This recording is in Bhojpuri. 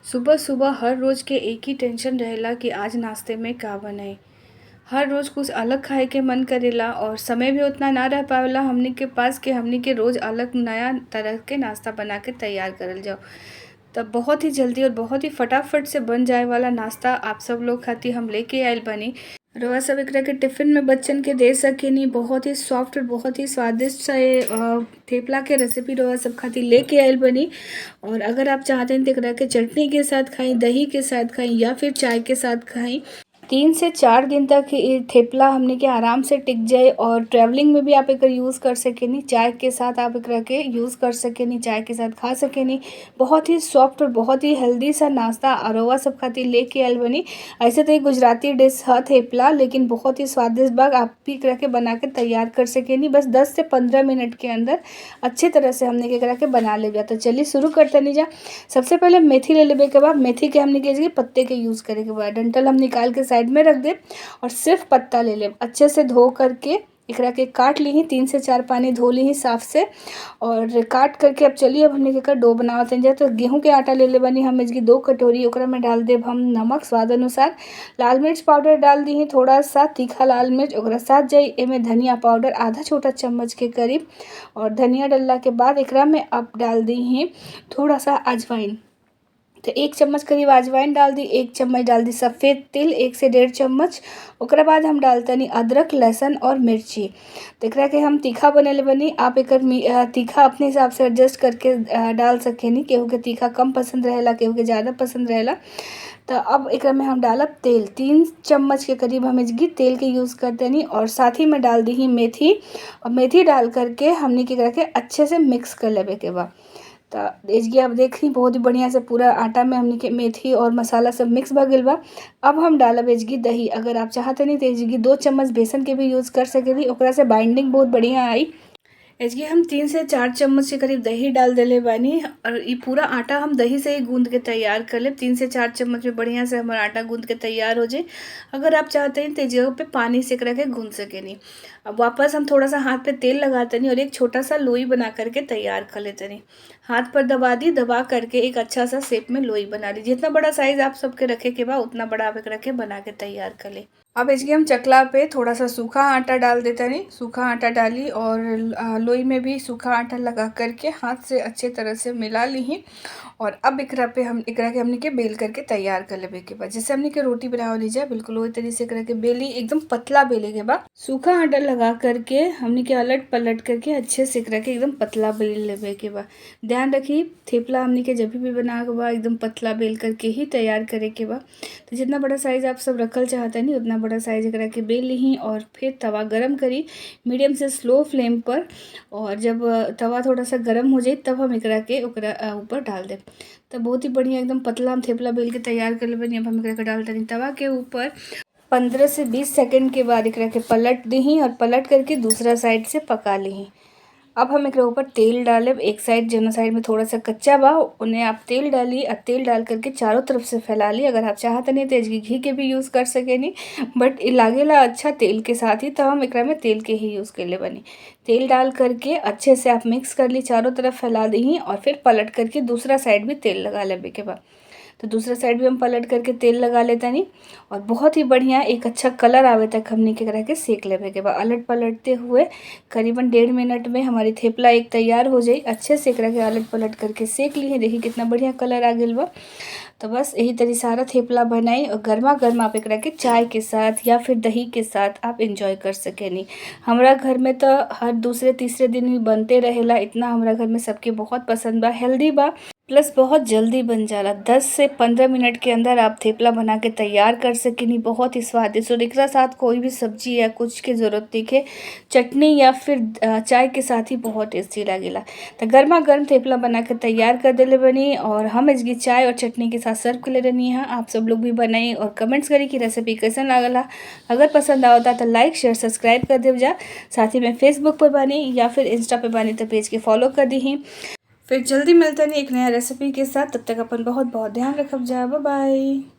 सुबह सुबह हर रोज़ के एक ही टेंशन रहेला कि आज नाश्ते में का बनाई। हर रोज़ कुछ अलग खाए के मन करेला और समय भी उतना ना रह पावेला हमनी के पास कि हमनी के रोज़ अलग नया तरह के नाश्ता बना के तैयार करल जाओ। तब बहुत ही जल्दी और बहुत ही फटाफट से बन जाए वाला नाश्ता आप सब लोग खातिर हम लेके आइल बानी। रउआ सब एकरा के टिफ़िन में बच्चन के दे सकेनी। बहुत ही सॉफ्ट और बहुत ही स्वादिष्ट सा ये थेपला के रेसिपी रउआ सब खातिर लेके आइल बानी। और अगर आप चाहते हैं तो एकरा के चटनी के साथ खाई, दही के साथ खाई या फिर चाय के साथ खाई। 3 से 4 दिन तक ये थेपला हमनी के आराम से टिक जाए और ट्रैवलिंग में भी आप एकर यूज़ कर सकेनी। चाय के साथ आप एकरा के यूज़ कर सकेनी, चाय के साथ खा सकेनी। बहुत ही सॉफ्ट और बहुत ही हेल्दी सा नाश्ता रउआ सब खातिर लेके आइल बानी। ऐसे तो ये गुजराती डिश ह थेपला, लेकिन बहुत ही स्वादिष्ट बा। आप भी एकरा के बना के तैयार कर सकेनी। बस 10 से 15 मिनट के अंदर अच्छे तरह से हमनी के एकरा के बना लेब। तो चलिए शुरू करतनी जा। सबसे पहले मेथी ले लेबे के बा। मेथी के हमनी के पत्ते के यूज़ करे के बा। डंठल हम निकाल के साइड में रख देब और सिर्फ पत्ता ले लेब। अच्छे से धो करके एकरा के काट लीही, 3 से 4 पानी धो लीही साफ से और काट करके अब चलिए अब हमनी के एकर डो बनावत जा। तो गेहूं के आटा ले ले बानी हम एजगी 2 कटोरी। ओकरा में डाल देब हम नमक स्वाद अनुसार, लाल मिर्च पाउडर डाल दीही थोड़ा सा तीखा लाल मिर्च, ओकरा साथ जाई एमे धनिया पाउडर आधा छोटा चम्मच के करीब। और धनिया डालला के बाद एकरा में अब डाल दीही थोड़ा सा अजवाइन। तो 1 चम्मच करीब अजवाइन डाल दी, 1 चम्मच डाल दी सफ़ेद तिल, 1 से 1.5 चम्मच। ओकरा बाद हम डालतनी अदरक, लहसुन और मिर्ची। तो एकरा के हम तीखा बनेले बनी। आप एकर तीखा अपने हिसाब से एडजस्ट करके डाल सकेनी। केहू के तीखा कम पसंद रहेला, केहू के ज़्यादा पसंद रहेला। तो अब एकरा में हम डालब तेल, 3 चम्मच के करीब हम एजगी तेल के यूज़ करतनी। और साथ ही में डाल दी मेथी। और मेथी डाल करके हमनी के एकरा के अच्छे से मिक्स कर लेबे के बा। तो एजगी आप देख ली बहुत ही बढ़िया से पूरा आटा में हमनी के मेथी और मसाला सब मिक्स भ गइल बा। अब हम डालब एजगी दही। अगर आप चाहते नहीं तो एजगी 2 चम्मच बेसन के भी यूज़ कर सकेनी, ओकरा से बाइंडिंग बहुत बढ़िया आई। एजगी हम 3 से 4 चम्मच के करीब दही डाल देले बानी और ये पूरा आटा हम दही से ही गूंद के तैयार कर लेब। 3 से 4 चम्मच में बढ़िया से हमारा आटा गूंद के तैयार हो जाए। अगर आप चाहते हैं तो जगह पे पानी से एकरा के गूंद सकेनी। अब वापस हम थोड़ा सा हाथ पे तेल लगातनी और एक छोटा सा लोई बना करके तैयार कर लेतनी। हाथ पर दबा दी, दबा करके एक अच्छा सा शेप में लोई बना ली। जितना बड़ा साइज़ आप सबके रखे के बा उतना बड़ा आप एकरा के बना के तैयार कर ले। अब इसके हम चकला पे थोड़ा सा सूखा आटा डाल देता नहीं, सूखा आटा डाली और लोई में भी सूखा आटा लगा करके हाथ से अच्छे तरह से मिला ली। और अब एकरा पे हम एकरा के हमनी के बेल करके तैयार कर लेबे के बाद जैसे हमनी के रोटी बनावली जाए बिल्कुल वही तरीके से एकरा के बेली, एकदम पतला बेले के बाद सूखा आटा लगा करके हमनी के अलट पलट करके अच्छे से एकरा के एकदम पतला बेल लेबे के बाद। ध्यान रखी थेपला हमनी के जब भी बना के बा एकदम पतला बेल करके ही तैयार करे के बा। तो जितना बड़ा साइज़ आप सब रखल चाहते नहीं उतना बड़ा साइज एकरा के बेल ली और फिर तवा गरम करी मीडियम से स्लो फ्लेम पर। और जब तवा थोड़ा सा गरम हो जाए तब हम एकरा के ओकरा ऊपर डाल देब। तब बहुत ही बढ़िया एकदम पतला हम थेपला बेल के तैयार कर लेबनी। अब हम एकरा के डाल देनी तवा के ऊपर। 15 से 20 सेकंड के बाद एकरा के पलट दही और पलट करके दूसरा साइड से पका ली। अब हम एकरा ऊपर तेल डालेब। एक साइड जौन साइड में थोड़ा सा कच्चा बा उन्हें आप तेल डाली और तेल डाल करके चारों तरफ से फैला ली। अगर आप चाहत नहीं तो एजगी घी के भी यूज़ कर सकेनी, बट इ लागेला अच्छा तेल के साथ ही, तो हम एकरा में तेल के ही यूज़ कर ले बनी। तेल डाल करके अच्छे से आप मिक्स कर ली, चारों तरफ फैला दी और फिर पलट करके दूसरा साइड भी तेल लगा लेबे के बाद। तो दूसरा साइड भी हम पलट करके तेल लगा लेता नहीं और बहुत ही बढ़िया एक अच्छा कलर आवे तक हमने के एकरा के सेक लेवे के बाद। अलट पलटते हुए करीबन 1.5 मिनट में हमारी थेपला एक तैयार हो जाई। अच्छे से एकरा के अलट पलट करके सेक ली है। देखिए कितना बढ़िया कलर आ गइल बा। तो बस यही तरह सारा थेपला बनाई और गर्मा गर्म आप एकरा के चाय के साथ या फिर दही के साथ आप एंजॉय कर सकेनी। हमरा घर में तो हर दूसरे तीसरे दिन ही बनते रहेला, इतना हमरा घर में सबके बहुत पसंद बा। हेल्दी बा प्लस बहुत जल्दी बन जाला। 10 से 15 मिनट के अंदर आप थेपला बना के तैयार कर सकेनी। बहुत ही स्वादिष्ट और एकरा साथ कोई भी सब्जी या कुछ के ज़रूरत नहीं है, चटनी या फिर चाय के साथ ही बहुत टेस्टी लागेला। तो गर्मा गर्म थेपला बना के तैयार कर देले बनी और हम इसकी चाय और चटनी के साथ सर्व कर ले रहनी है। आप सब लोग भी बनाई और कमेंट्स करी कि रेसिपी कैसन लागला। अगर पसंद आवता तो लाइक शेयर सब्सक्राइब कर देव जा। साथ ही में फेसबुक पर बानी या फिर इंस्टा पर बानी तो पेज के फॉलो कर दी। फिर जल्दी मिलते नहीं एक नया रेसिपी के साथ। तब तक अपन बहुत बहुत ध्यान रखब जा। Bye bye.